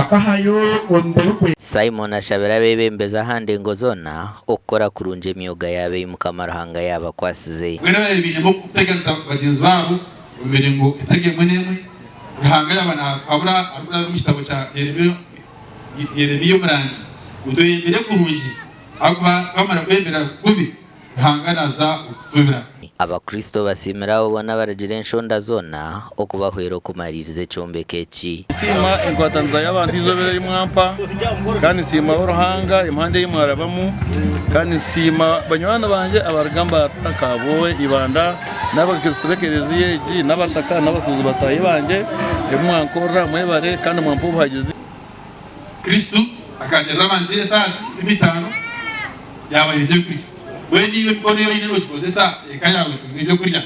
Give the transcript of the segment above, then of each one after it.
Akahayo omubiri gwe. Simon ashabire abeebembezi aha ndengo zoona okukora kurungi emyoga yaabo ei Mukama Ruhanga yaabakwasize. Mbwenu ababaire bainemu okuteganisa bagyenzi baabo omu miringo etari emwe n'emwe, Ruhanga yaaba naatuhabura arikurabira omu kitabo kya Yeremia omurangi ngu tweyembere kurungi ahakuba twamara kweyembera kubi, Ruhanga naaza kutufubira. Abakristo basiimire abo boona abarugire enshonda zoona okubahwera okumariiriza ekyombeko eki. Nsiima enkwataniza y'abantu eizooba eri mwampa kandi nsiimaho Ruhanga emihanda ei mwarabamu kandi nsiima banywani bangye abaruga Mbarara, Kabwohe, Ibanda n'abakristo b'ekereziya egi n'abataka n'abasuubuzi bataahi bangye ebi mwankorera mwebare kandi mwampa obuhagizi. Kristo akagirira abantu esaasi 50 yaabaha ebyokurya. Mbwenu iwe emikono ei oine noogikozesa eka yaawe etunge ebyokurya?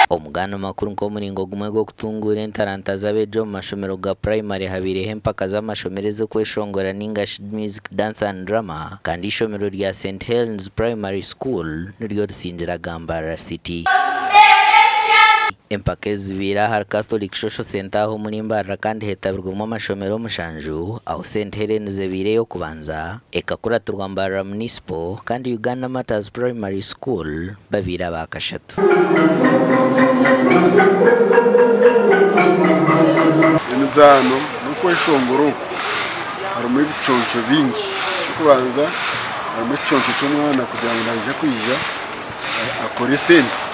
Omu gano makuru nk'omuringo gumwe gw'okutunguura entaranta z'abeegi omu mashomero ga purayimare habaireho empaka z'amashomero ez'okweshongora ningashi Music, Dance and Drama kandi eishomero rya St Helens Primary School niryo risingire aga Mbarara City. Empaka ezi zibaire ahari Catholic Social Centre aha omuri Mbarara kandi hetabirwemu amashomero mushanju ahu St Helens ebaire ey'okubanza, ekakuratirwa Mbarara Municipal kandi Uganda Martyrs Primary School babaire aba kashatu. Emizaano n'okweshongora oku harimu ebiconco bingi. Eky'okubanza harimu ekiconco ky'omwana kugira ngu naija kwija akore esente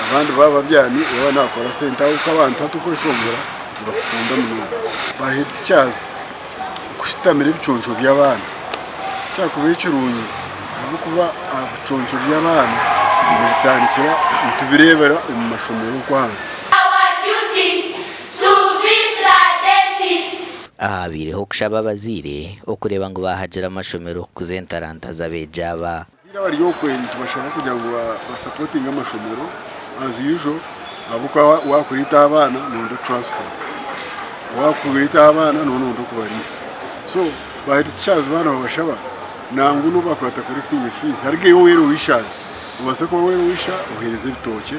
abandi baaba babyami we naakora sente ahabw'okuba abantu hati okweshongora nibakukunda munonga. Ba head teachers kushutamira ebiconco by'abaana tikyakubaire kirungi ahabw'okuba ebiconco by'abaana nibitandikira nitubireebera omu mashomero okwo ahansi. Aha habaireho okushaba abazaire okureeba ngu baahagira amashomero kukuza entaranta z'abeegi aba. Abazaire abari okwe nitubashaba kugira ngu basapotinge amashomero as usual ahabw'okuba wakureeta abaana noronda transport, wakureeta abaana noronda okubariisa so ba head teachers baaba nibabashaba nangwa nobu bakuba batakorekitinge fees hariho iwe well wishers obaase kuba well wisher ohereze ebitookye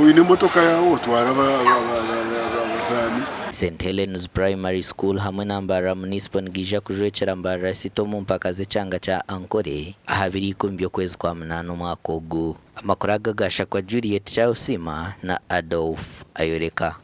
oine emotoka yaawe otware abazaani. St Helens Primary School hamwe na Mbarara Municipal nigaija kujwekyera Mbarara City omu mpaka z'ekyanga kya Ankole aha biro ikumi by'okwezi kwa munaana omwaka ogu. Amakuru aga gashakwa Juliet Kyawusiima na Adolf Ayoreka.